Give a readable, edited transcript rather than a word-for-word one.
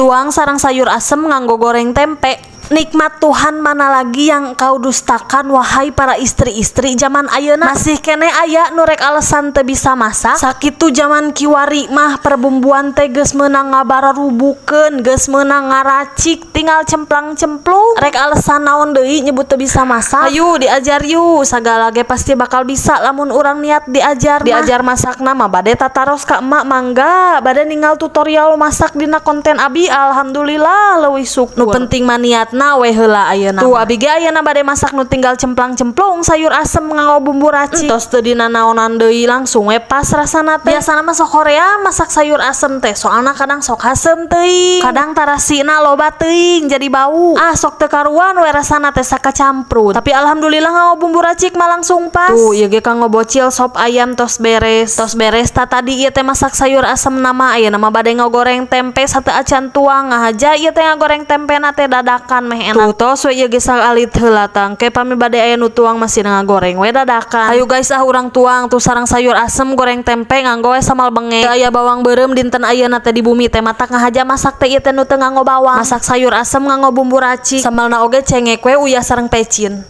Tuang sareng sayur asem nganggo goreng tempe. Nikmat Tuhan mana lagi yang kau dustakan, wahai para istri-istri zaman ayeuna? Masih keneh aya nu rek alasan teu bisa masak. Sakitu zaman kiwari mah perbumbuan teh geus meunang ngabararubukeun, geus meunang ngaracik, tinggal cemplang-cemplung. Rek alasan naon deui nyebut teu bisa masak? Ayo diajar yuk, sagala ge pasti bakal bisa lamun urang niat diajar mah. Diajar masakna mah bade tataros ka emak, mangga. Bade ningal tutorial masak dina konten abi, alhamdulillah leuwih syukur. Nu penting mah niatna we heula ayeuna. Tuh, abi ge ayeuna bade masak nu tinggal cemplang-cemplung, sayur asem nganggo bumbu racik. Entos teu dinanaonan deui, langsung we pas rasana teh. Biasana mah sok hoream masak sayur asem teh, soalna kadang sok haseum teuing, kadang tarasina loba teuing jadi bau. Ah, sok teu karuan we rasana teh, sakacamprut. Tapi alhamdulillah nganggo bumbu racik mah langsung pas. Tuh, ieu ge kanggo bocil sop ayam tos beres. Tos beres ta tadi ieu teh masak sayur asem nama, ayeuna mah bade ngagoreng tempe sateuacan tuang. Ngahaja ieu teh ngagoreng tempena teh dadakan meh enak. Tuh, tos we ieu ge alit heula, tangke pami bade aya nu tuang masih ngagoreng we dadakan. Ayo guys, ah, urang tuang tuh sareng sayur asem goreng tempe nganggo we sambal bengek. Teu aya bawang beureum dinten ayeuna teh di bumi teh, matak ngahaja masak teh ieu teh nu teu nganggo bawang. Masak sayur asem nganggo bumbu racik. Sambalna oge cengek we, uyah sareng pecin.